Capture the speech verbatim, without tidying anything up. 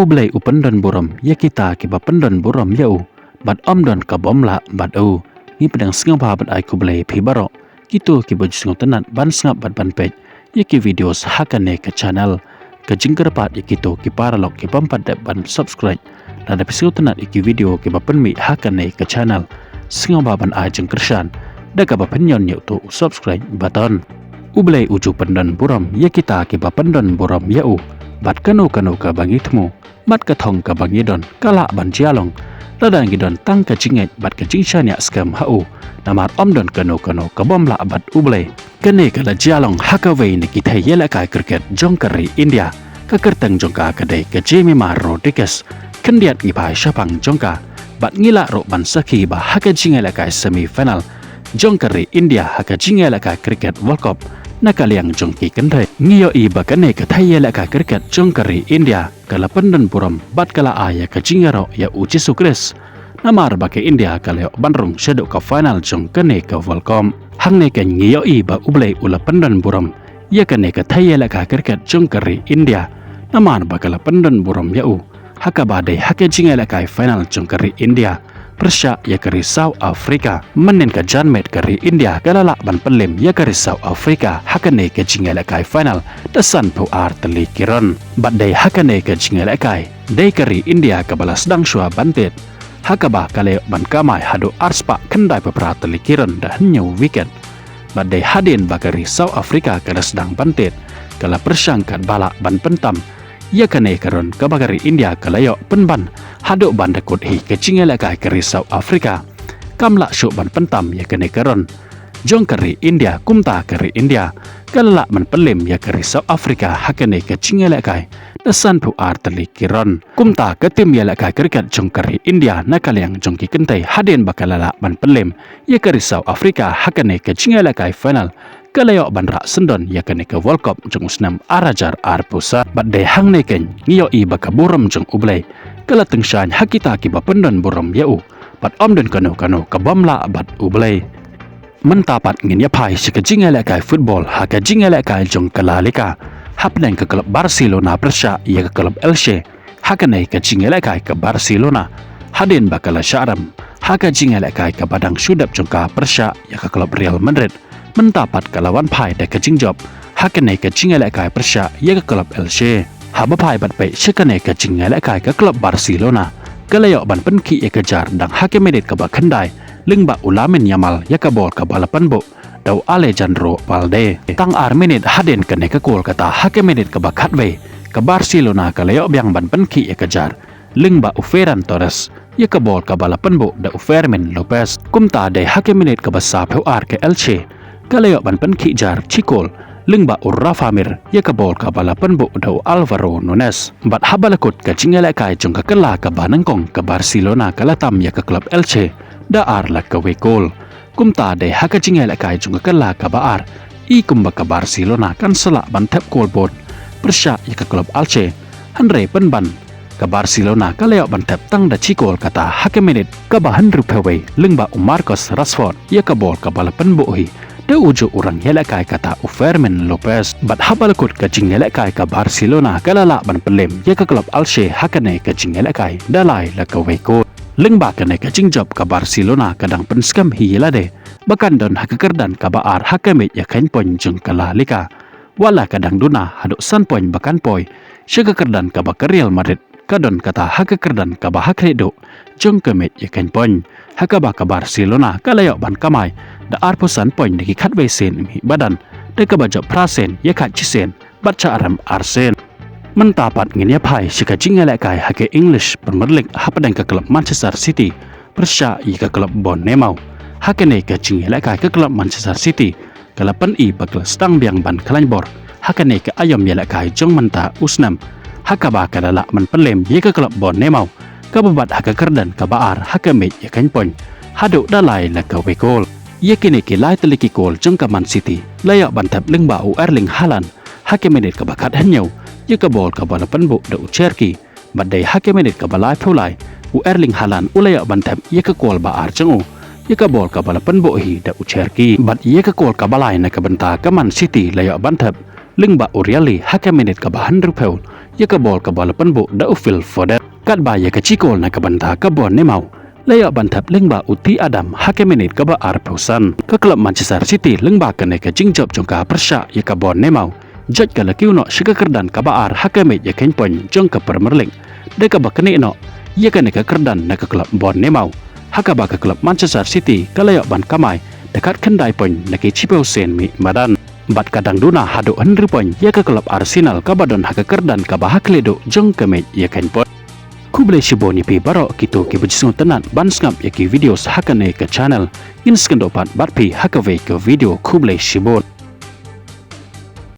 U Blei u pyndon burom ïa kita kiba pyndon burom ïa u, bad ym don ka bym lah bad u. Ngi pdiang sngewbha bad ai khublei phi baroh kito kiba ju sngewtynnat ban sngap bad ban peit ïa ki videos ha kane ka channel. Ka jingkyrpad ïa kito ki paralok ki bym pat dep ban subscribe, lada phi sngewtynnat ïa ki video kiba pynmih ha kane ka channel, sngewbha ban ai jingkyrshan da kaba pynïon ïa uto u subscribe button. U Blei u ju pyndon burom ïa kita kiba pyndon burom ïa u, bad kano kano kaba ngi thmu, bad ka thong kaba ngi don, ka lah ban jia long lada ngi don tang ka jingngeit bad ka jingshaniah skhem ha u. Namar ym don kano kano ka bym lah bad U Blei. Kane ka la jia long ha kawei na ki thei ïalehkai cricket jong ka ri India. Ka kyrteng jong ka ka dei ka Jemimah Rodrigues. Khyndiat ngi phai shaphang jong ka, bad ngi lah ruh ban sakhi ba ha ka jingïalehkai semi final jong ka ri India ha ka jingïalehkai cricket World Cup na ka liang jong ki kynthei, ngi ïohi ba kane ka thei ïalehkai cricket jong ka ri India ka la pyndon burom bad ka la ai ïa ka jingïaroh ïa U Jisu Khrist. Namar ba ka India ka la ïoh ban rung shaduh ka final jong kane ka World Cup. Hangne kan ngi ïohi ba U Blei u la pyndon burom ïa kane ka thei ïalehkai cricket jong ka ri India. Namar ba ka la pyndon burom ïa u ha kaba dei ha ka jingïalehkai final jong ka ri India pyrshah ïa ka ri South Africa. Mynnin ka janmiet ka ri India ka la lah ban pynlem ïa ka ri South Africa ha kane ka jingïalehkai final da sanphew ar tylli ki run. Bad dei ha kane ka jingïalehkai dei ka ri India kaba la sdang shuwa ban tied, ha kaba ka la ïoh ban kamai haduh arspah khyndaiphew phra tylli ki run da hynñiew wicket. Bad dei hadien ba ka ri South Africa ka la sdang ban tied, ka la pyrshang katba lah ban pyntam ïa kane ka run kaba ka ri India ka la ïoh pynban haduh ban da kut hi ka jingïalehkai ka ri South Africa. Kam lah shuh ban pyntam ïa kane ka run jong ka ri India, kumta ka ri India ka la lah ban pynlem ïa ka ri South Africa ha kane ka jingïalehkai da sanphew ar tylli ki run. Kumta ka tim ïalehkai cricket jong ka ri India na ka liang jong ki kynthei hadien ba ka la lah ban pynlem ïa ka ri South Africa ha kane ka jingïalehkai final, ka la ïoh ban rah syndon ïa kane ka World Cup jong u snem ar hajar arphew san. Bad dei hangne kan ngi ïohi ba ka burom jong U Blei ka la tyngshaiñ ha kita kiba pyndon burom ïa u, bad ym don kano kano ka bym lah bad U Blei. Mynta pat ngin ïa phai sha ka jingïalehkai football ha ka jingïalehkai jong ka La Liga, hapdeng ka klub Barcelona pyrshah ïa ka klub Elche. Ha kane ka jingïalehkai ka Barcelona, hadien ba ka la shah rem ha ka jingïalehkai kaba dang shu dep jong ka pyrshah ïa ka klub Real Madrid, mynta pat ka la wan phai da ka jingjop ha kane ka jingïalehkai pyrshah ïa ka klub Elche. Haba phai bad peit sha kane ka jingïalehkai ka klub Barcelona ka la ïoh ban pynkhih ïa ka jar dang ha ka minit kaba khyndai, lyngba u Lamine Yamal ïa ka bol kaba la pynbuh da u Alejandro Balde. Tang ar minit hadien kane ka kol kata ha ka minit kaba khatwei, ka Barcelona ka la ïoh biang ban pynkhih ïa ka jar lyngba u Ferran Torres ïa ka bol kaba la pynbuh da u Fermin Lopez. Kumta dei ha ka minit kaba saphew ar ka Elche ka la ïoh ban pynkhih jar shi kol lyngba u Rafa Mir ïa ka bol kaba la pynbuh da u Alvaro Nunes. Bad haba la kut ka jingïalehkai jong ka kylla kaba nyngkong, ka Barcelona ka la tam ïa ka klub Elche da ar la kawei kol. Kumta dei ha ka jingïalehkai jong ka kylla kaba ar, i kumba ka Barcelona kan sa lah ban thep kol bun pyrshah ïa ka klub Elche. Hynrei pynban ka Barcelona ka la ïoh ban thep tang da shi kol kata ha ka minit kaba hynriewphew wei, lyngba u Marcus Rashford ïa ka bol kaba la pynbuh hi da u juh u rangïalehkai kata u Fermin Lopez. Bad haba la kut ka jingïalehkai, ka Barcelona ka la lah ban pynlem ïa ka klub Elche ha kane ka jingïalehkai da lai la kawei kol. Lyngba kane ka jingjop, ka Barcelona ka dang pynskhem hi ïa lade ba kan don ha ka kyrdan kaba ar ha ka miej ïakheiñ point jong ka La Liga, wat la ka dang duna haduh san point ba kan poi sha ka kyrdan kaba ka Real Madrid ka don kata ha ka kyrdan kaba ha khlieh duh jong ka miej ïakheiñ point. Ha kaba ka Barcelona ka la ïoh ban kamai da arphew san point da ki khatwei sien mihih ba don, da kaba jop phra sien ïakhaid shisien bad shah rem ar sien. Mynta pat ngin ïa phai sha ka jingïalehkai ha ka English Premier League hapdeng ka klub Manchester City pyrshah ïa ka klub Bournemouth. Ha kane ka jingïalehkai ka klub Manchester City ka la pyni ba ka la sdang biang ban khlaiñ bor ha kane ka aïom ïalehkai jong mynta u snem, ha kaba ka la lah ban pynlem ïa ka klub Bournemouth kaba bat ha ka kyrdan kaba ar ha ka miej ïakheiñ point haduh da lai la kawei kol. Ïa kine ki lai tylli ki kol jong ka Man City la ïoh ban thep lyngba u Erling Haaland ha ka minit kaba khathynñiew ïa ka bol kaba la pynbuh da u Cherki. Bad dei ha ka minit kaba laiphew lai, u Erling Haaland u la ïoh ban thep ïa ka kol ba ar jong u ïa ka bol kaba la pynbuh hi da u Cherki. Bad ïa ka kol kaba lai na ka bynta ka Man City la ïoh ban thep lyngba u Riali ha ka minit kaba hynriewphew ïa ka bol kaba la pynbuh da u Phil Foden. Katba ïa ka jingkol na ka bynta ka Bournemouth la ïoh ban thep lyngba u Tee Adam ha ka minit kaba arphew san. Ka klub Manchester City lyngba kane ka jingjop jong ka pyrshah ïa ka Bournemouth, jot ka la kiew noh sha ka kyrdan kaba ar ha ka mej ïa ka point jong ka Premier League, da kaba knieh noh ïa kane ka kyrdan na ka klub Bournemouth, ha kaba ka klub Manchester City ka la ïoh ban kamai da khatkhyndai point na ki shiphew sien mih madan, bad ka dang duna haduh hynriew point ïa ka klub Arsenal kaba don ha ka kyrdan kaba ha khlieh duh jong ka mej ïa ka point. Khublei shibun ïa phi baroh kito kiba ju sngewtynnat ban sngap ïa ki videos ha kane ka channel. Ngin sa ïakynduh pat bad phi ha kawei ka video. Khublei shibun.